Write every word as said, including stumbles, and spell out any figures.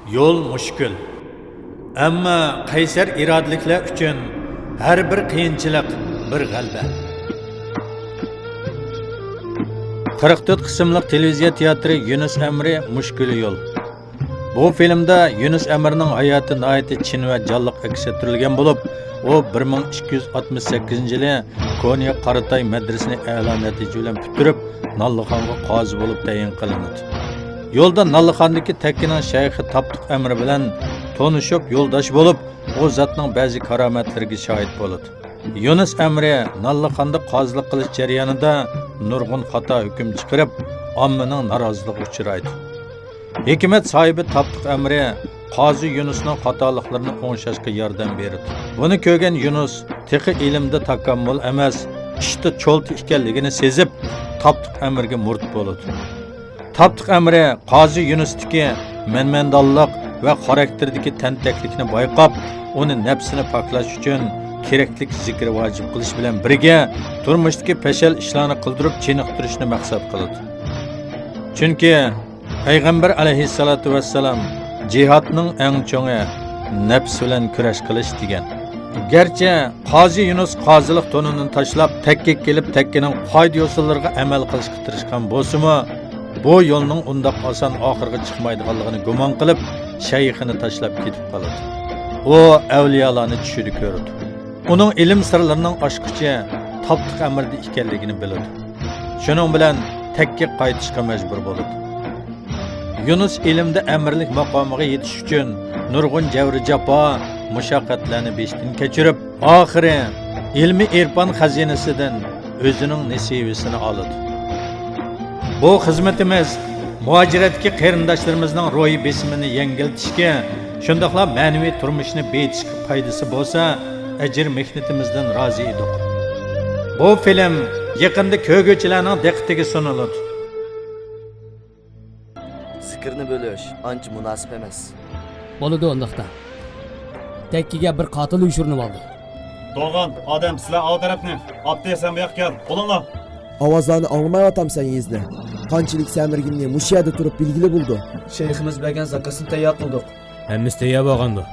يول مۈشكۈل. ئەمما قەيسەر ئىرادىلىكلەر ئۈچۈن ھەر بىر قىيىنچىلىق بىر غەلىبە. قىرىق تۆت قىسىملىق تېلېۋىزىيە تىياتىرى يۈنۈس ئەمرى مۈشكۈلى يول. بۇ فىلىمدا يۈنۈس ئەمىرنىڭ ھاياتى ناھايىتى چىن ۋە جانلىق ئەكس ئەتتۈرۈلگەن بولۇپ، ئۇ بىر مىڭ ئىككى يۈز ئاتمىش سەككىزىنچى يىلى كونيا قاراتاي مەدرىسىنى ئەلا نەتىجە بىلەن پۈتتۈرۈپ، ناللىخانغا قازى بولۇپ تەيىن قىلىنىدۇ. يولدا ناللىخاندىكى تەككىنىڭ شەيخى تاپتۇق ئەمرى بىلەن تونۇشۇپ، يولداش بولۇپ، ئۇ زاتنىڭ بەزى كارامەتلىرىگە شاھىت بولىدۇ. يۇنۇس ئەمرى ناللىخاندا قازىلىق قىلىش جەريانىدا نۇرغۇن خاتا ھۆكۈم چىقىرىپ، ئاممىنىڭ نارازىلىقىغا ئۇچرايدۇ. ھېكمەت ساھىبى تاپتۇق ئەمرى قازى يۇنۇسنىڭ خاتالىقلىرىنى ئوڭشاشقا ياردەم بېرىدۇ. بۇنى كۆرگەن يۇنۇس تېخى ئىلىمدا تاكاممۇل ئەمەس، ئىشتا چولتا ئىكەنلىكىنى سېزىپ، تاپتۇق ئەمرىگە مۇرىت بولىدۇ. تاپتۇق ئەمرى قازى يۇنۇستىكى مەنمەندانلىق ۋە خاراكتېردىكى تەنتەكلىكنى بايقاپ، ئۇنى نەپسىنى پاكلاش ئۈچۈن كېرەكلىك زىكرى ۋاجىپ قىلىش بىلەن بىرگە، تۇرمۇشتىكى پەشەل ئىشلارنى قىلدۇرۇپ چېنىقتۇرۇشنى مەقسەت قىلىدۇ. چۈنكى پەيغەمبەر ئەلەيھىسسالاتۇ ۋەسسالام، «جىھادنىڭ ئەڭ چوڭى نەپس بىلەن كۈرەش قىلىش» دېگەن. گەرچە قازى يۇنۇس قازىلىق تونىنى تاشلاپ، تەككىگە كېلىپ، تەككىنىڭ قائىدە-يوسۇنلىرىغا ئەمەل قىلىشقا تىرىشقان بولسىمۇ، بۇ يولنىڭ ئۇنداق ئاسان ئاخىرىغا چىقمايدىغانلىقىنى گۇمان قىلىپ، شەيخىنى تاشلاپ كېتىپ قالىدۇ. ئۇ ئەۋلىيالارنى چۈشىدە كۆرىدۇ. ئۇنىڭ ئىلىم سىرلىرىنىڭ ئاچقۇچى تاپتۇق ئەمرىدە ئىكەنلىكىنى بىلىدۇ. شۇنىڭ بىلەن تەككىگە قايتىشقا مەجبۇر بولىدۇ. يۇنۇس ئىلىمدە ئەمىرلىك ماقامىغا يېتىش ئۈچۈن نۇرغۇن جەۋر-جاپا، مۇشەققەتلەرنى بېشىدىن كەچۈرۈپ، ئاخىرى ئىلمىي ئېرپان خەزىنىسىدىن ئۆزىنىڭ نېسىۋىسىنى ئالىدۇ. بۇ خىزمىتىمىز مۇھاجىرەتتىكى قېرىنداشلىرىمىزنىڭ روھىي بېسىمىنى يەڭگىلتىشكە، شۇنداقلا مەنىۋى تۇرمۇشىنى بېيىتىشكە پايدىسى بولسا، ئەجىر مېھنىتىمىزدىن رازى ئىدۇق. بۇ فىلىم يېقىندا كۆرگۈچىلەرنىڭ دىققىتىگە سۇنۇلىدۇ. زىكىرنى بۆلۈش ئانچە مۇناسىپ ئەمەس. بولىدۇ ئۇنداقتا. تەككىگە بىر قاتىل يوشۇرۇنۇپ ئالدى. تۇرغان ئادەم، سىلەر ئاۋۇ تەرەپنى. ئابدى، سەن بۇ ياققا كەل. بولۇڭلار. ئاۋازلارنى ئاڭلىمايۋاتامسەن يېزىنى؟ قانچىلىك سەمرىگىنىنى مۇشۇ يەردە تۇرۇپ بىلگىلى بولىدۇ. شەيخىمىز بەرگەن زاكازنى تەييار قىلدۇق. ھەممىسى تەييار بولغاندۇ؟